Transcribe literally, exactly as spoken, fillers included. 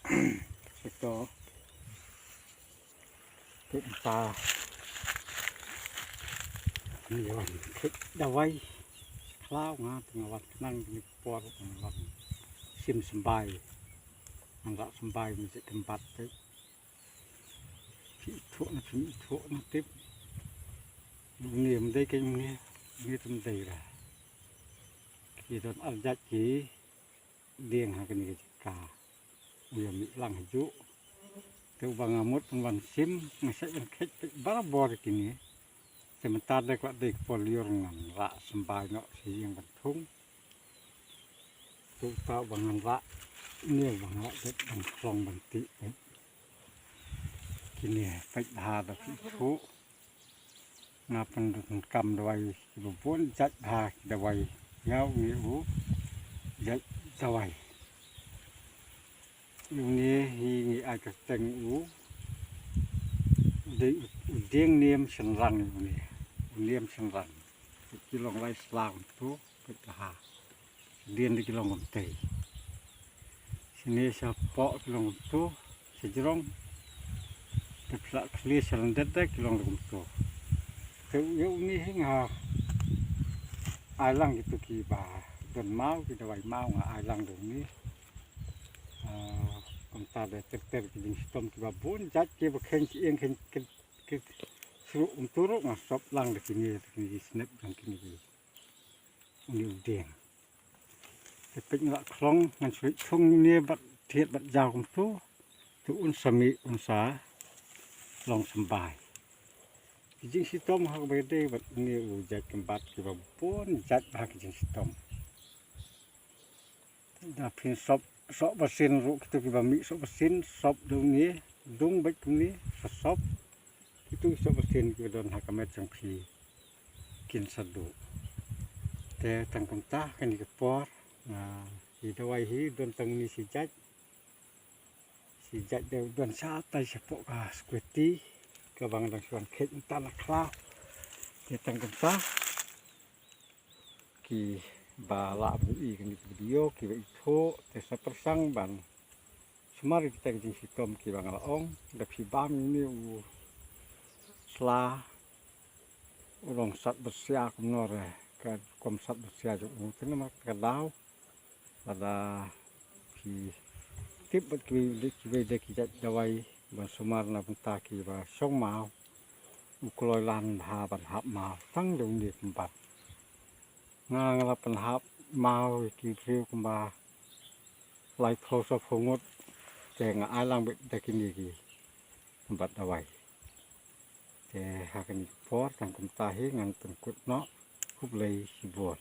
Ito. Kita ni wan kit dawai. Khlaw nga tang wan khnang ni por tang wan sim symbai. Ngan rah symbai ni se tempat te. Phi ithuh na phi ithuh na tip. Ni em dei ke ni ni tem dei la. Ki don arjat ki dieng ha kani ka jaka. Uya mi lang haju. Te uba nga mut pun wan sim nga sa wan khet pek barabor kini. Te mynta dek la dek por liur ngan rah symbai nok si yang ban thung. Tu ta uba ngan rah ni uba ngan rah dek ban klong ban ti pek. Kini pek daha da pek tu. Nga pyndonkam dawai kiba bun jait bha ki dawai. Ïa u ngi u jait dawai. Ïa u ngi hi ngi ai kyrteng u dei u dieng niam shynrang ïa u ngi. U niam shynrang. Ki long lai sla kumtu pek bha. Dien de ki long kumtei. Sini shapoh ki long kumtu, shajrong. Te pla khli shalyndet de ki long de kumtu. Te u ïa u ni hi nga ai lang kitu kiba don maw, ki dawai maw nga ai lang de u ni. Ah, kumta de ter ter ki jingshitom kiba bun jait kiba khein ki ïeng khein ki, ki sru kumtu ruh nga sop lang de kini, de kini ki snep lang kini ki. U ni u dieng. Te pek nga la klong ngan shu thung ne bad thied bad jaw kumtu. Tu un sa mih un sa long symbai. Ki jingshitom ha kaba dei bad ni u jait kynbat kiba bun jait bha ki jingshitom. Da phin sop, sop basin ruh kitu kiba mih sop basin, sop da u ni, dung bad kumni, sa sop. Kitu ki sop basin kiba don ha ka met jong phi kin sa duh. Te tang kumta kani ka por, ah, ki dawai hi don tang ni shi jait. Shi jait de don shatai shapoh ka skweti kaba nga dang shu wan khet mynta na khlaw. Te tang kumta kiba lah ban ïohi kani ka video kiba ithuh te sa pyrshang ban sumar ïa kita ki jingshitom kiba nga la ong. Da phi bam ïa une u sla u long sat byrsia kumno re, ka kum sat byrsia jong u te namar ka daw. Lada phi tip bad kiwei de, kiwei de ki jait dawai ban sumar na bynta kiba shong maw, u kloi lan bha ban hap maw tang da une kynbat. Nga nga la pynhap maw ïa ki briew kumba laiphew sawphew ngut. Te nga ai lang beit da kine ki kynbat dawai. Te ha kane ka por tang kumta hi ngan pynkut noh. Khublei shibun.